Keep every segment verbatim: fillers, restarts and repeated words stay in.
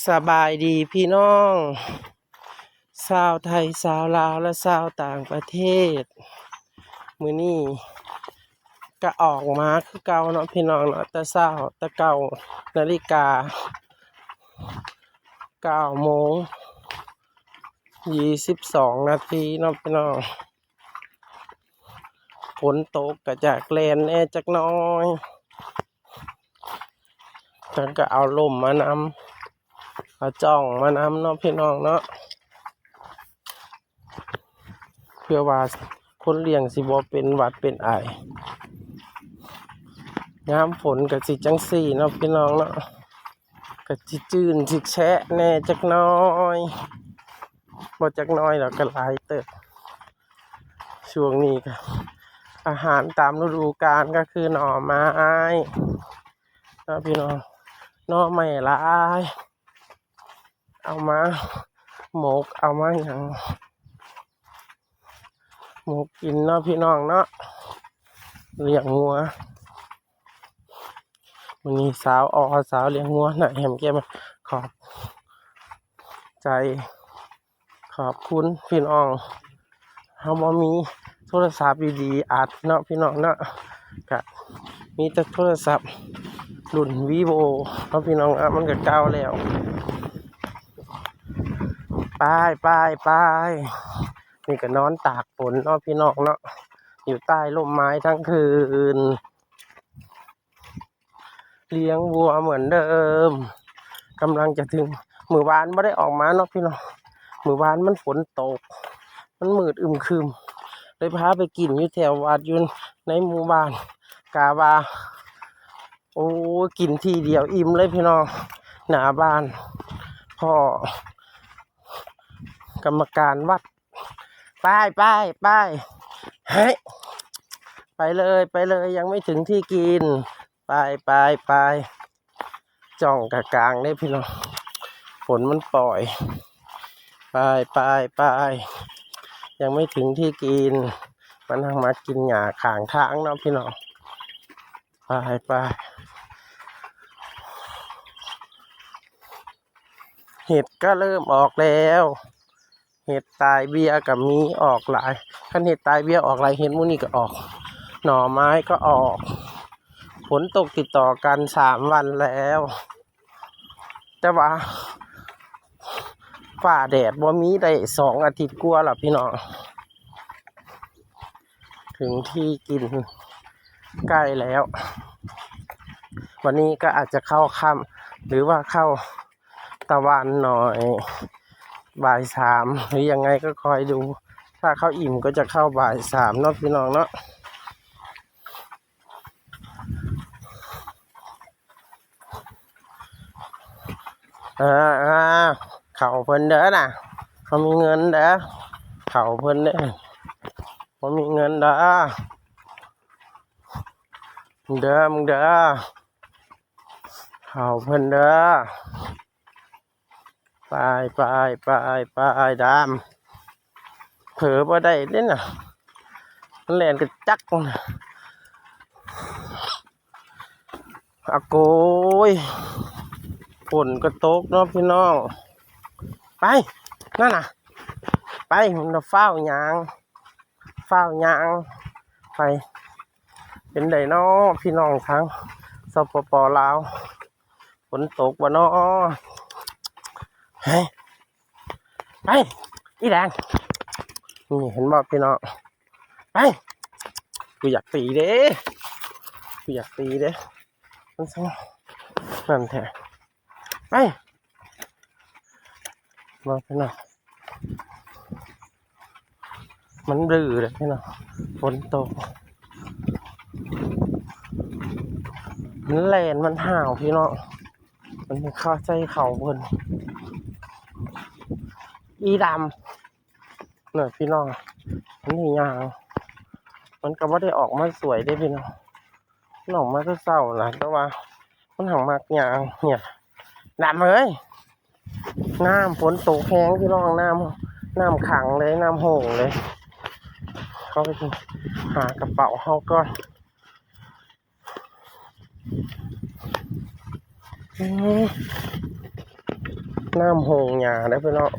สบายดีพี่น้อง ชาวไทย ชาวลาว และชาวต่างประเทศ มื้อนี้ก็ออกมาคือเก่าเนาะพี่น้องเนาะ แต่เช้า แต่เก้านาฬิกา เก้าโมง ยี่สิบสองนาทีเนาะพี่น้อง ฝนตกก็อยากแล่นแหน่จักหน่อย จั่งก็เอาร่มมานำ เอาจ้องมานำเนาะพี่น้องเนาะ เพื่อว่าคนเลี้ยงสิบ่เป็นหวัดเป็นไอ ยามฝนก็สิจั่งซี้เนาะพี่น้องเนาะ ก็สิจื้นสิแชะแหน่จักหน่อย บ่จักหน่อยดอก ก็หลายเติบ ช่วงนี้ก็ อาหารตามฤดูกาลก็คือหน่อไม้เนาะพี่น้อง หน่อไม้หลาย เอามาหมก เอามาหยัง หมกกินเนาะพี่น้องเนาะ เลี้ยงงัว มื้อนี้สาวออ สาวเลี้ยงงัวนะ แหมแก้ม ขอบใจ ขอบคุณพี่น้อง เฮาบ่มีโทรศัพท์ดีๆอัดเนาะพี่น้องเนาะ ก็มีแต่โทรศัพท์รุ่น Vivo เนาะพี่น้องเนาะ มันก็เก่าแล้ว ไป ไป ไป นี่ก็นอนตากฝนเนาะพี่น้องเนาะ อยู่ใต้ร่มไม้ทั้งคืน เลี้ยงวัวเหมือนเดิม กำลังจะถึง มื้อวานบ่ได้ออกมาเนาะพี่น้อง มื้อวานมันฝนตก มันมืดอึมครึม เลยพาไปกินอยู่แถววัด อยู่ในหมู่บ้าน กะว่า โอ้ กินทีเดียวอิ่มเลยพี่น้อง หน้าบ้าน พ่อกรรมการวัด ไป ไป ไป เฮ้ย ไปเลย ไปเลย ยังไม่ถึงที่กิน ไป ไป ไป จ้องกะกลางเด้พี่น้อง ฝนมันปล่อย ไป ไป ไป ยังไม่ถึงที่กิน มันทางมากินหญ้าข้างทางเนาะพี่น้อง ไป ไป เห็ดก็เริ่มออกแล้ว เห็ดตายเบี้ยก็มีออกหลาย คันเห็ดตายเบี้ยออกหลาย เห็ดหมู่นี้ก็ออก หน่อไม้ก็ออก ฝนตกติดต่อกันสามวันแล้ว แต่ว่าฟ้าแดดบ่มีได้สองอาทิตย์กว่าแล้วพี่น้อง ถึงที่กินใกล้แล้ว วันนี้ก็อาจจะเข้าค่ำ หรือว่าเข้าตะวันหน่อย บ่ายสาม หรือยังไงก็คอยดู ถ้าเข้าอิ่มก็จะเข้าบ่ายสามเนาะพี่น้องเนาะ อ่า อ่า เข้าเพิ่นเด้อน่ะ เขามีเงินเด้อ เข้าเพิ่นเด้อ บ่มีเงินเด้อ เด้อ มึงเด้อ เข้าเพิ่นเด้อ ไป ไป ไป ไป ดาม เผลอบ่ได้เด้น่ะ มันแล่นกระจักน่ะ อะโกย ฝนก็ตกเนาะพี่น้อง ไป นั่นน่ะ ไป มันจะฟ้าวหยัง ฟ้าวหยัง ไป เป็นไดน้อพี่น้องทาง สปป ลาว ฝนตกบ่น้อ เฮ้ย ไป อีแดง นี่เห็นบ่พี่น้อง ไป กูอยากตีเด้ กูอยากตีเด้ มันสั่ง นั่นแท้ ไป บ่พี่น้อง มันดื้อเลยพี่น้อง ฝนตก มันแล่น มันห้าวพี่น้อง มันเข้าใส่เขาเพิ่น อีดำ เนี่ยพี่น้อง มันนี่ยาง มันก็บ่ได้ออกมาสวยเด้พี่น้อง มันออกมาแต่เช้านะ แต่ว่ามันหังมักยาง เนี่ย ดำเอ้ย น้ำฝนตกแฮงพี่น้อง น้ำ น้ำขังเลย น้ำโหงเลย เขาไปหากระเป๋าเขาก่อน อืม น้ำโฮงหญ้าเด้อพี่น้อง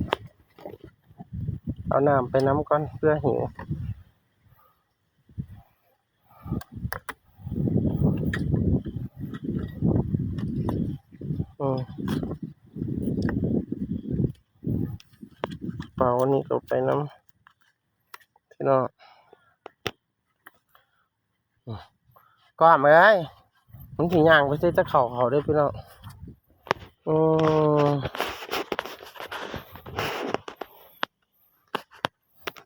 เอาน้ำไปนำก่อนเผื่อหิว อืม เป๋านี่ก็ไปนำ พี่น้อง อืม ก้อมเอ้ย มันสิย่างไปใส่ตะเข้าเขาเด้อพี่น้อง อืม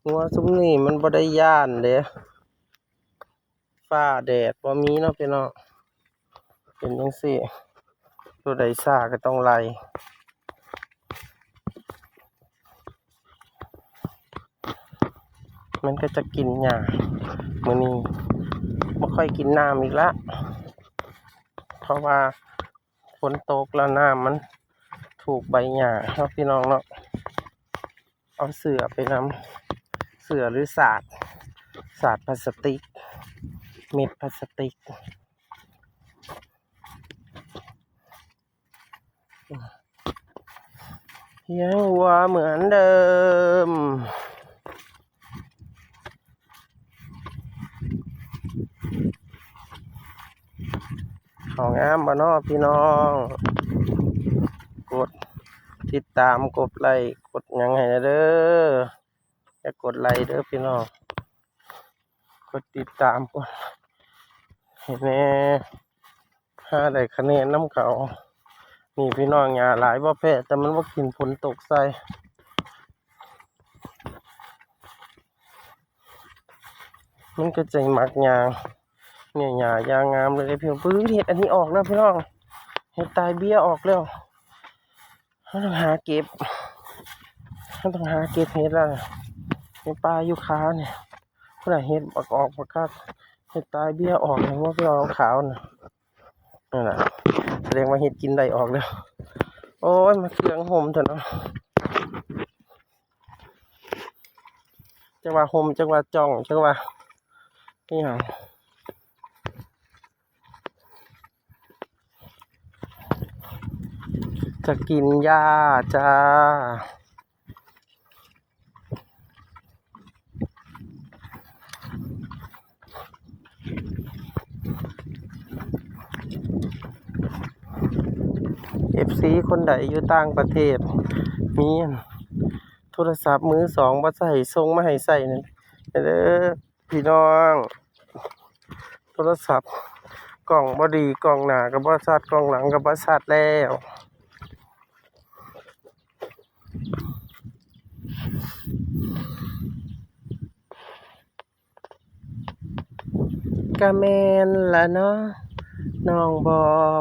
งัวซุมนี้มันบ่ได้ย้านเด้ ฟ้าแดดบ่มีเนาะพี่น้อง เป็นจั่งซี้ ตัวใดซ่าก็ต้องไล่ มันก็จะกินหญ้า มื้อนี้บ่ค่อยกินน้ำอีกละ เพราะว่าฝนตกแล้วน้ำมันถูกใบหญ้าเนาะพี่น้องเนาะ เอาเสื้อไปนำ เสื้อหรือสาด สาดพลาสติก เม็ดพลาสติก เลี้ยงวัวเหมือนเดิม เขางามบ่น้อพี่น้อง กดติดตาม กดไลค์ กดหยังให้แหน่เด้อ อย่ากดไลค์เด้อพี่น้อง กดติดตาม กดให้แหน่ หาได้คะแนนนำเขา นี่พี่น้อง หญ้าหลายบ่แพ้ แต่มันบ่กิน ฝนตกใส่ มันก็ใจมักย่าง เนี่ย หญ้าอย่างงามเลยพี่น้อง ปื๊ด เห็ดอันนี้ออกแล้วพี่น้อง เห็ดตายเบี้ยออกแล้ว เราต้องหาเก็บ เราต้องหาเก็บเห็ดแล้วนะ ในป่าอยู่คาเนี่ย พุ่นน่ะ เห็ดบักออกบักคัก เห็ดตายเบี้ยออก เห็นบ่พี่น้อง ขาวน่ะ นั่นน่ะ แสดงว่าเห็ดกินได้ออกแล้ว โอ้ย มาเคืองโฮมเถอะเนาะ จักว่าโฮม จักว่าจ้อง จักว่าอิหยัง จะกินหญ้าจ้า เอฟซี คนใดอยู่ต่างประเทศ มีโทรศัพท์มือสองบ่ใช้ ส่งมาให้ใช้นั่นเด้อพี่น้อง โทรศัพท์กล้องบ่ดี กล้องหน้าก็บ่ชัด กล้องหลังก็บ่ชัดแล้ว กะแม่นล่ะเนาะ น้องบ่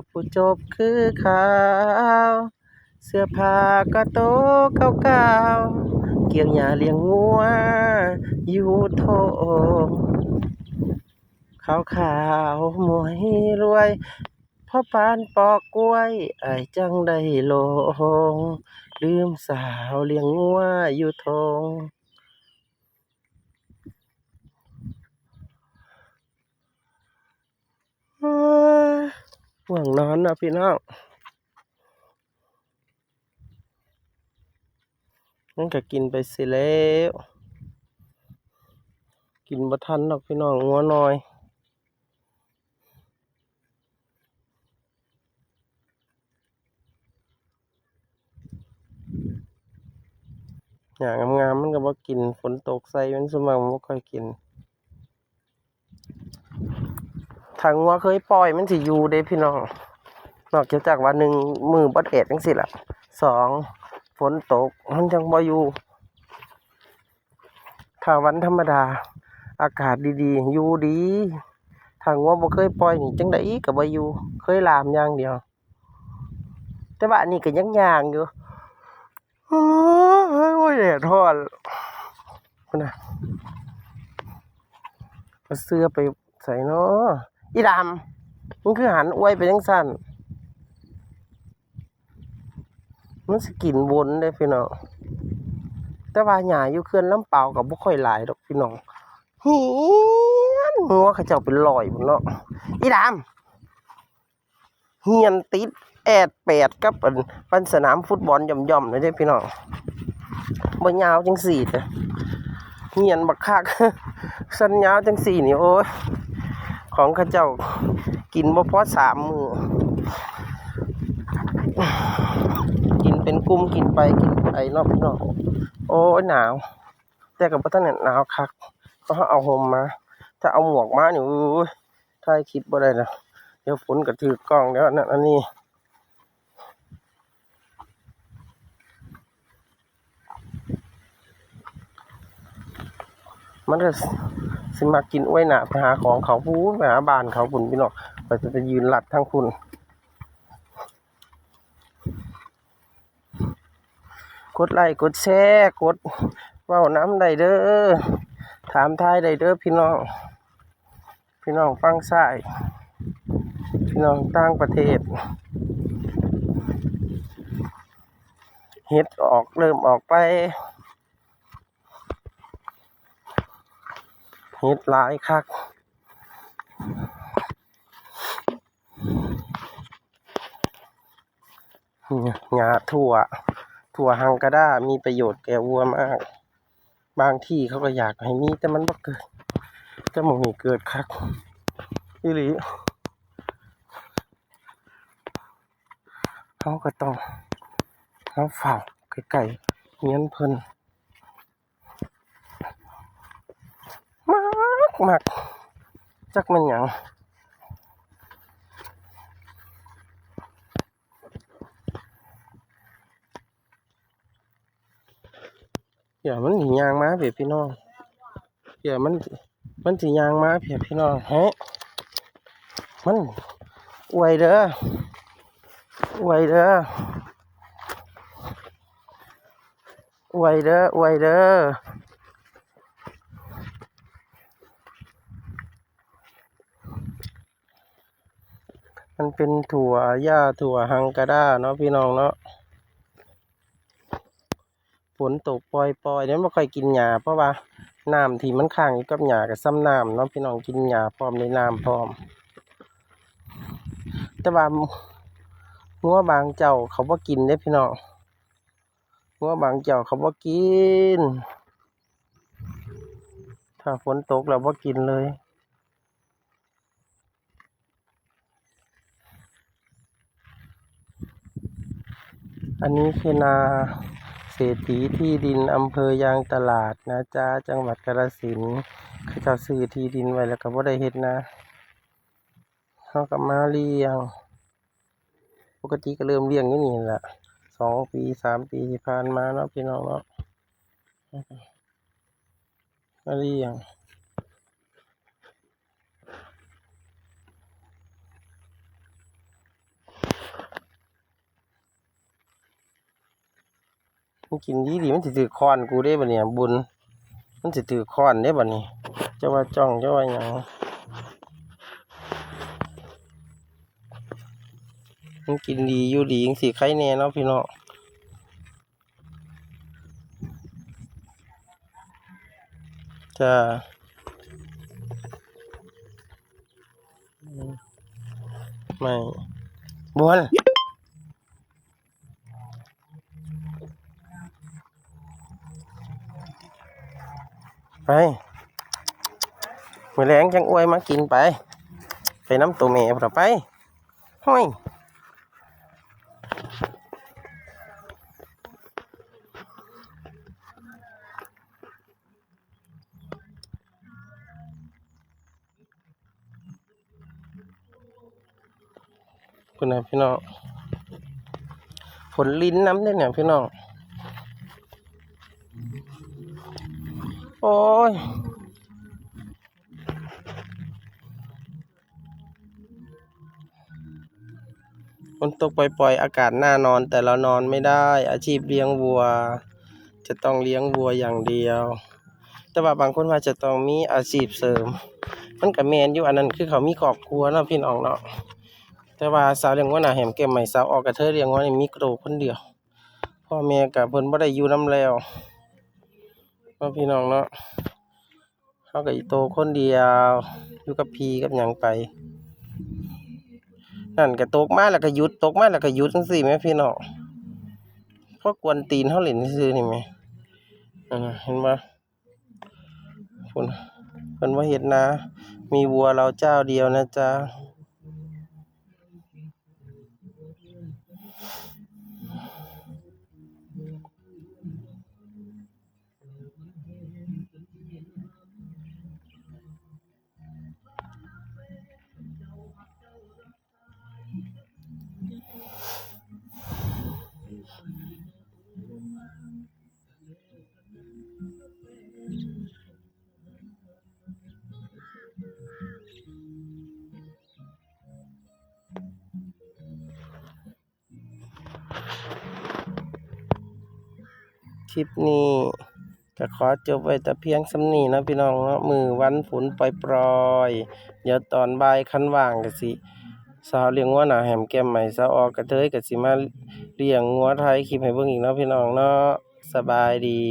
ผู้จบคือเขา เสื้อผ้าก็โตเก่าๆ เกี่ยวหญ้าเลี้ยงงัวอยู่โถง ขาวๆ หมวยรวย พอปานปอกกล้วย อ้ายจั่งได้ลง ลืมสาวเลี้ยงงัวอยู่โถง เอ้ย ง่วงนอนเนาะพี่น้อง มันก็กินไปสิแล้ว กินบ่ทันดอกพี่น้อง งัวน้อย หญ้างามๆ มันก็บ่กิน ฝนตกใส่มัน ส่วนมากมันบ่ค่อยกิน ถ้างัวเคยปล่อยมันสิอยู่เด้พี่น้อง นอกจากว่า หนึ่ง มื้อบ่แดดจั่งซี้ล่ะ สอง ฝนตกมันจั่งบ่อยู่ ถ้าวันธรรมดา อากาศดีๆ อยู่ดี ถ้างัวบ่เคยปล่อยนี่ จั่งใดก็บ่อยู่ เคยล่ามอย่างเดียว แต่ว่าอันนี้ก็ยังย่างอยู่ โอ้ย แดดร้อน พุ้นน่ะ เอาเสื้อไปใส่เนาะ อีดำ มันคือหันอวยไปจั่งซั้น มันสิกินวนเด้พี่น้อง แต่ว่าหญ้าอยู่เขื่อนลำปาวก็บ่ค่อยหลายดอกพี่น้อง เฮียนงัวเขาเจ้าเป็นร้อยพุ้นเนาะ อีดำ เฮียนติด แอดแปดกับอัน ปันสนามฟุตบอลย่อมๆเลยเด้พี่น้อง บ่ยาวจังสี่เด้อ เฮียนบักคัก สั้นยาวจังสี่นี่ โอ้ย ของเขาเจ้ากินบ่พอสามมื้อ กินเป็นกลุ่มกินไปกินไปเนาะพี่น้อง โอ้ย หนาว แต่ก็บ่ทันได้หนาวคัก เพราะเอาห่มมา ถ้าเอาหมวกมานี่ โอ้ย ถ่ายคลิปบ่ได้แล้ว เดี๋ยวฝนก็ถืกกล้อง เดี๋ยวอันนั้นอันนี้ มันก็สิมักกินอ้วยหนา ไปหาของเขาพู้น ไปหาบ้านเขาพู้นพี่น้อง ไป ไปยืนลัดทั้งพู้น กดไลค์ กดแชร์ กดเว้านำได้เด้อ ถามทายได้เด้อพี่น้อง พี่น้องฝั่งซ้าย พี่น้องต่างประเทศ เห็ดออก เริ่มออกไป เห็ดหลายคัก หญ้าถั่ว ถั่วฮังการา มีประโยชน์แก่วัวมาก บางที่เขาก็อยากให้มี แต่มันบ่เกิด แต่หม่องนี้เกิดคัก อีหลี เขาก็ต้อง เขาเฝ้าใกล้ๆเฮือนเพิ่น มัก มัก จักแม่นหยัง เดี๋ยวมันสิย่างมาเพียพี่น้อง เดี๋ยวมัน มันสิย่างมาเพียพี่น้อง เฮ้ย มัน อวยเด้อ อวยเด้อ อวยเด้อ อวยเด้อ มันเป็นถั่ว หญ้าถั่วฮังการาเนาะพี่น้องเนาะ ฝนตกปล่อยๆ เนี่ยบ่ค่อยกินหญ้า เพราะว่าน้ำที่มันค้างอยู่กับหญ้าก็ส่ำน้ำเนาะพี่น้อง กินหญ้าพร้อมได้น้ำพร้อม แต่ว่างัวบางเจ้าเขาบ่กินเด้พี่น้อง งัวบางเจ้าเขาบ่กิน ถ้าฝนตกแล้วบ่กินเลย อันนี้คือนาเศรษฐีที่ดินอำเภอยางตลาดนะจ๊ะ จังหวัดกาฬสินธุ์ เขาเจ้าซื้อที่ดินไว้แล้วก็บ่ได้เฮ็ดนา เขาก็มาเลี้ยง ปกติก็เริ่มเลี้ยงอยู่นี่แหละ สองปี สามปีที่ผ่านมาเนาะพี่น้องเนาะ มาเลี้ยง มันกินดีดี มันสิถือค้อนกูเด้บัดเนี่ย บุญ มันสิถือค้อนเด้บัดนี้ เจ้าว่าจ้อง เจ้าว่าหยัง มันกินดีอยู่ดีจังซี้ ใครแน่เนาะพี่น้อง จ้า ไม่ บวน ไป มื้อแลงจังอวยมากินไป ไปนำโตแม่พุ้นล่ะไป ห้อย พุ้นน่ะพี่น้อง ฝนรินนำเด้เนี่ยพี่น้อง โอ้ย ฝนตกปล่อยๆ อากาศน่านอน แต่เรานอนไม่ได้ อาชีพเลี้ยงวัว จะต้องเลี้ยงวัวอย่างเดียว แต่ว่าบางคนว่าจะต้องมีอาชีพเสริม มันก็แม่นอยู่ อันนั้นคือเขามีครอบครัวเนาะพี่น้องเนาะ แต่ว่าสาวเลี้ยงวัวหน้าแหมแก้มใหม่ สาวออกกระเทยเลี้ยงวัวนี่มีโตคนเดียว พ่อแม่ก็เพิ่นบ่ได้อยู่นำแล้ว เนาะพี่น้องเนาะ เขาก็อยู่โตคนเดียว อยู่กับพี่กับหยังไป นั่นก็ตกมาแล้วก็หยุด ตกมาแล้วก็หยุดจั่งซี้แหมพี่น้อง พวกกวนตีนเฮาเล่นซื่อๆนี่แหม นั่นน่ะ เห็นบ่ พุ่น เพิ่นว่าเฮ็ดนา มีวัวเราเจ้าเดียวนะจ๊ะ คลิปนี้ก็ขอจบไว้แต่เพียงส่ำนี้เนาะพี่น้องเนาะ มื้อวันฝนปรอยๆ เดี๋ยวตอนบ่ายคันว่างก็สิ สาวเลี้ยงงัวหน้าแหมแก้มใหม่ สาวออกกระเทยก็สิมาเลี้ยงงัวถ่ายคลิปให้เบิ่งอีกเนาะพี่น้องเนาะ สบายดี